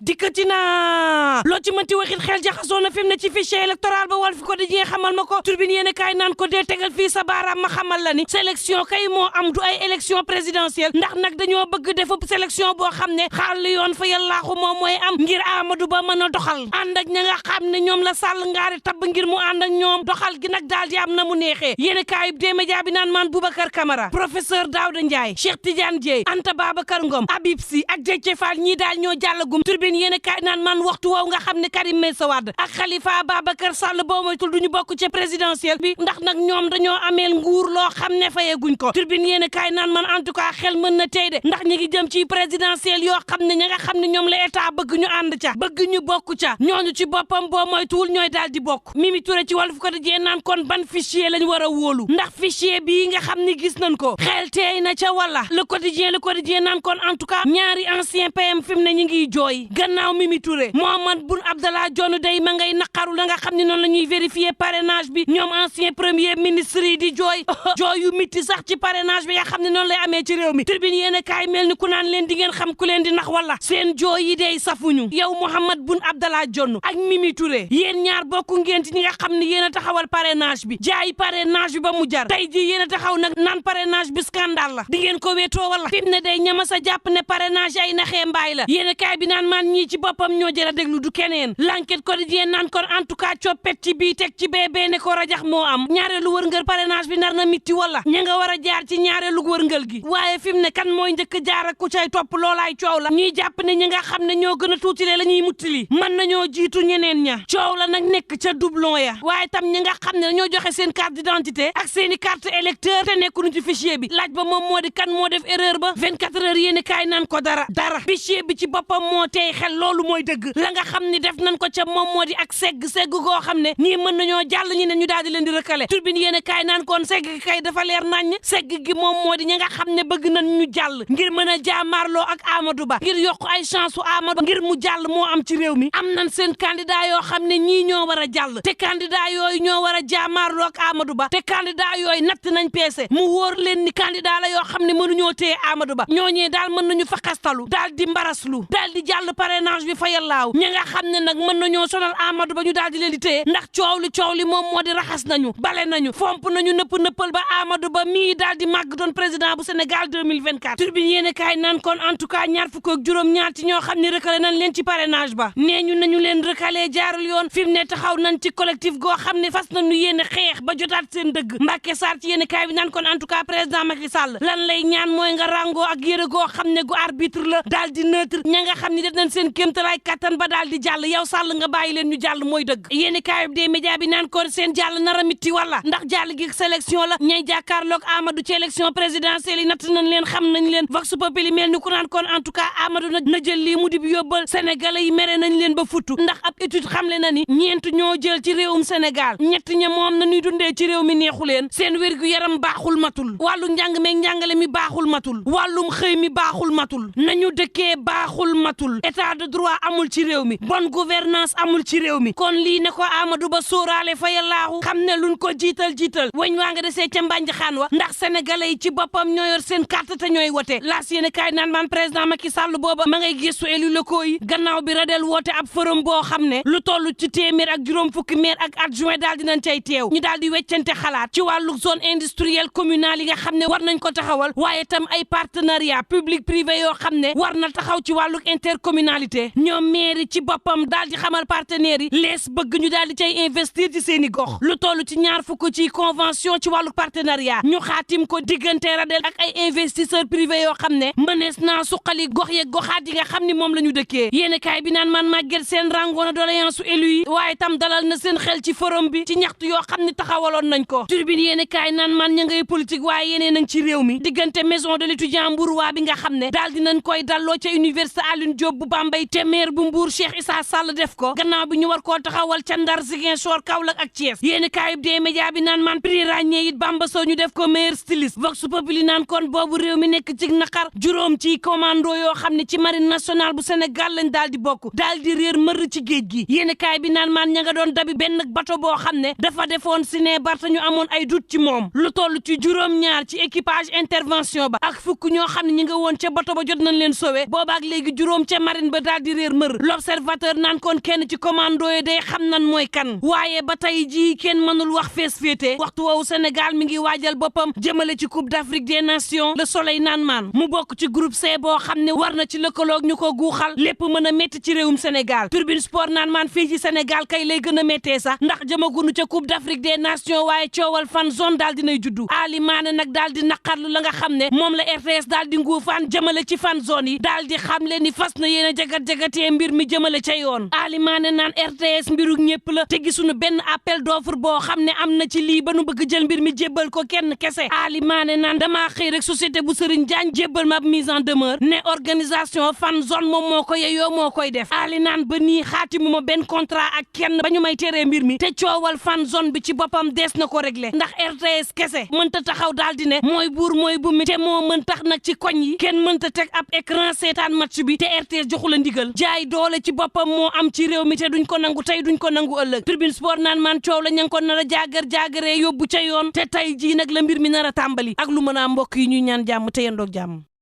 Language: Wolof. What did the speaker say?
dikkati na loo ci mënti waxit xel jaxasoo na fi mu ne ci fichier électoral ba Walf Quotidien xamal ma ko Tribune yéen kaay naan ko dee tegal fii sa baaraam ma xamal la ni sélection kay moo am du ay élection présidentielle ndax nag dañoo bëgg defub sélection boo xam ne xaal yoon fa yàllaaxu moom mooy am ngir Amadou Ba mën a doxal ànd ak ña nga xam ne ñoom la Sall ngaari tabb ngir mu ànd ak ñoom doxal gi nag daal di am na mu neexee yéen kaay des médias bi naan maan Boubacar Camara professeur Daouda Ndiaye Cheikh Tidiane Dièye Anta Babacar Ngom Habib Sy ak Déthié Fall ñii daal ñoo jàllagum Tribune yéen kaay naan man waxtu woow nga xam ne Karim Meïssa Wade ak Khalifa Babacar Sall boo moytul duñu bokk ci présidentielle bi ndax nag ñoom dañoo ameel nguur loo xam ne fayeguñ ko Tribune yéen kaay naan man en tout cas xel mën na tey de ndax ñi ngi jëm ci présidentielle yoo xam ne ña nga xam ne ñoom la état bëgg ñu ànd ca bëgg ñu bokk ca ñooñu ci boppam boo moytuwul ñooy daal di bokk Mimi Touré ci Walf Quotidien naan kon ban fichier lañ war a wóolu ndax fichier bii nga xam ne gis nañ ko xel teey na ca wala Le Quotidien naan kon en tout cas ñaari ancien PM fi mu ne ñu ngi jooy gannaaw Mimi Touré Mahammed Boun Abdallah Dionne day ma ngay naqaru la nga xam ne noonu la ñuy vérifier parrainage bi ñoom ancien premier ministre yi di jooy jooy yu mitti sax ci parrainage bi nga xam ne noonu lay amee ci réew mi Tribune yéen a kaay mel ni ku naan leen di ngeen xam ku leen di nax wala seen jooy yi day safuñu yow Mahammed Boun Abdallah Dionne ak Mimi Touré yéen ñaar bokku ngeen ci ñi nga xam ne yéen a taxawal parrainage bi jaay parrainage bi ba mu jar tey ji yéen a taxaw nag naan parrainage bi scandale la di ngeen ko wéetoo wala fi mu ne day ñama sa jàpp ne parrainage ay naxee mbaay la yéen a kaay bi naan maan ñii ci boppam ñoo jëra déglu du keneen L'Enquête Quotidien naan kon en tout cas coppet ci bii teg ci bee ne ko rajax moo am ñaareelu wërngël parrainage bi nar na mitti wala ña nga war a jaar ci ñaareelu wërngël gi waaye fi mu ne kan mooy njëkk jaar ak ku cay topp loolaay coow la ñuy jàpp ne ñi nga xam ne ñoo gën a tuutile la ñuy muttili mën nañoo jiitu ñeneen ña coow la nag nekk ca doublon ya waaye tam ñi nga xam ne dañoo joxe seen carte d'identité ak seeni carte électeur te nekkuñu ci fichier bi laaj ba moom moo di kan moo def erreur ba 24 heures yéen kaay naan ko dara fichier bi ci boppam moo tey xel loolu mooy dëgg la nga xam ne def nañ ko ca moom moo di ak segg goo xam ne ñii mën nañoo jàll ñi ne ñu daal di leen di rëkkale Tribune yéen kaay naan kon segg kay dafa leer nañ segg gi moom moo di ñi nga xam ne bëgg nañ ñu jàll ngir mën a jaamaarloo ak Amadou Ba ngir yokk ay chance u Amadou Ba ngir mu jàll moo am ci réew mi am nañ seen candidat yoo xam ne ñii ñoo war a jàll te candidat yooyu ñoo war a jaamaarloo ak Amadou Ba te candidat yooyu natt nañ peese mu wóor leen ni candidat la yoo xam ne mënuñoo téye Amadou Ba ñooñee daal mën nañu faqastalu daal di mbaraslu daal di jàll parrainage bi fa yallaaw ñi nga xam ne nag mën nañoo sonal Amadou Ba ñu daal di leen di téye ndax coow li moom moo di raxas nañu bale nañu fomp nañu nëppal ba Amadou Ba mii daal di màgg doon président bu Sénégal 2024 Tribune yéen kaay naan kon en tout cas ñaar fukk ak juróom-ñaar ci ñoo xam ne recalé nañ leen ci parrainage ba nee ñu nañu leen recalé jaarul yoon fi mu ne taxaw nañ ci collectif goo xam ne fas nañu yéen xeex ba jotaat seen dëgg Mbacké Sarr ci yéen kaay bi naan kon en tout cas président Macky Sall lan lay ñaan mooy nga ràngoo ak yëre goo xam ne gu arbitre la daal di neutre ña nga xam ne def nañ seen kéemtalaay kattan ba daal di jàll yow Sall nga bàyyi leen ñu jàll mooy dëgg yéen kaay bi des médias bi naan kon seen jàll nar a mitti wala ndax jàll gi sélection la ñay jàkkaarloog Amadou ci élection présidentielle yi natt nañ leen xam nañ leen Vox Populi mel ni ku naan kon en tout cas Amadou nag na jël lii mu di yóbbal sénégalais yi mere nañ leen ba futtu ndax ab étude xamle na ni ñeent ñoo jël ci réewum Sénégal ñett ña moom na ñuy dundee ci réew mi neexu leen seen wérgu yaram baaxul matul wàllu njàng meeg njàngale mi baaxul matul wàllum xëy mi baaxul matul nañu dëkkee baaxul matul état de droit amul ci réew mi bonne gouvernance amul ci réew mi kon lii ne ko Amadou Ba sóoraale fa yallaahu xam ne luñ ko jiital weñ waa nga desee ca mbànj xaan wa ndax sénégalais yi ci boppam ñoo yor seen carte te ñooy wote laas yéen kaay naan man président Macky Sall booba ma ngay gëstu élus locaux yi gannaaw bi radel woote ab forum boo xam ne lu toll ci téeméer ak juróom fukki maire ak adjoint daal dinañ cay teew ñu daal di weccante xalaat ci wàllu zone industrielle communale yi nga xam ne war nañ ko taxawal waaye tam ay partenariat public privé yoo xam ne war na taxaw ci wàllu intercommunalité ñoom maire ci boppam daal di xamal partenaires yi lees bëgg ñu daal di cay investir ci seeni gox lu toll ci ñaar fukk ci convention ci wàllu partenariat ñu xaatim ko diggante radel ak ay investisseurs privés yoo xam ne mënees naa suqali gox yeeg goxaat yi nga xam ni moom la ñu dëkkee yéen kaay bi naan man Maguette Sène rangoona doléance su élu yi waaye tam dalal na seen xel ci forum bi ci ñaxtu yoo xam ne taxawaloon nañ ko Tribune yéen kaay naan man ña ngay politique waaye yeneen nañ ci réew mi diggante maison de l'étudiant Mbour bi nga xam ne daal dinañ koy dalloo ca université Alioune Diop bu Bambey te maire bu Mbour Cheikh Issa Sall def ko gannaaw bi ñu war koo taxawal ca Ndar Ziguinchor Kaolack ak Thiès yéen kaay bi des médias bi naan man prix ràññee it Bamba Sow ñu def ko meilleur styliste Vox Populi naan kon boobu réew mi nekk ci naqar juróom ci commando yoo xam ne ci marine nationale bu Sénégal lañ daal di bokk daal di réer mër ci géej gi yéen kaay bi naan man ña nga doon dabi benn bato boo xam ne dafa defoon si ne barta ñu amoon ay doute ci moom lu toll ci juróom-ñaar ci équipage intervention ba ak fukk ñoo xam ne ñi nga woon ca bato ba jot nañ leen sowe boobaak léegi juróom ca marine ba daal di réer mër. L'Observateur naan kon kenn ci commando yi day xam nan mooy kan waaye ba tey jii kenn mënul wax fees féete waxtu woowu Sénégal mi ngi waajal boppam jëmale ci Coupe d'Afrique des Nations. Le Soleil naan maan mu bokk ci groupe C boo xam ne war na ci lëkkaloog ñu ko guuxal lépp mën a métti ci réewum Sénégal. Turbine Sport naan maan fii ci Sénégal kay lay gën a méttee sax ndax jëmagunu ca Coupe d'Afrique des Nations waaye coowal fan zone daal dinay juddu Ali Mané nag daal di naqarlu la nga xam ne moom la RTS daal di nguufaan jëmale ci fan zone yi daal di xam le ni fas na yéen a jagat-jagatee mbir mi jëmale ca yoon. Ali Mané naan RTS mbiru ñëpp la te gisuñu benn appel d'offre boo xam ne am na ci lii ba nu bëgg jël mbir mi jébbal ko kenn kese. Ali Mané naan damaa xëy rek société bu Serigne Diagne jébbal ma ab mise en demeure ne organisation fan zone moom moo ko yeyoo moo koy def. Ali naan ba nii xaatimu ma benn contrat ak kenn ba ñu may teree mbir mi te coowal fan zone bi ci boppam dees na ko régler ndax RTS kese mënta taxaw daal di ne mooy buur mooy bu mi te moo mën tax nag ci koñ yi kenn mënta teg ab écran seetaan match bi te RTS joxu la ndigal jaay doole ci boppam moo am ci réew mi te duñ ko nangu tey duñ ko nangu ëllëg. Tribune Sport naan man coow la ña ngi ko nar a jaagaree yóbbu ca yoon te tey jii nag la mbir mi nar a tàmbali ak lu mën a mbokk yi ñuy ñaan jàmm te yendoog jàmm.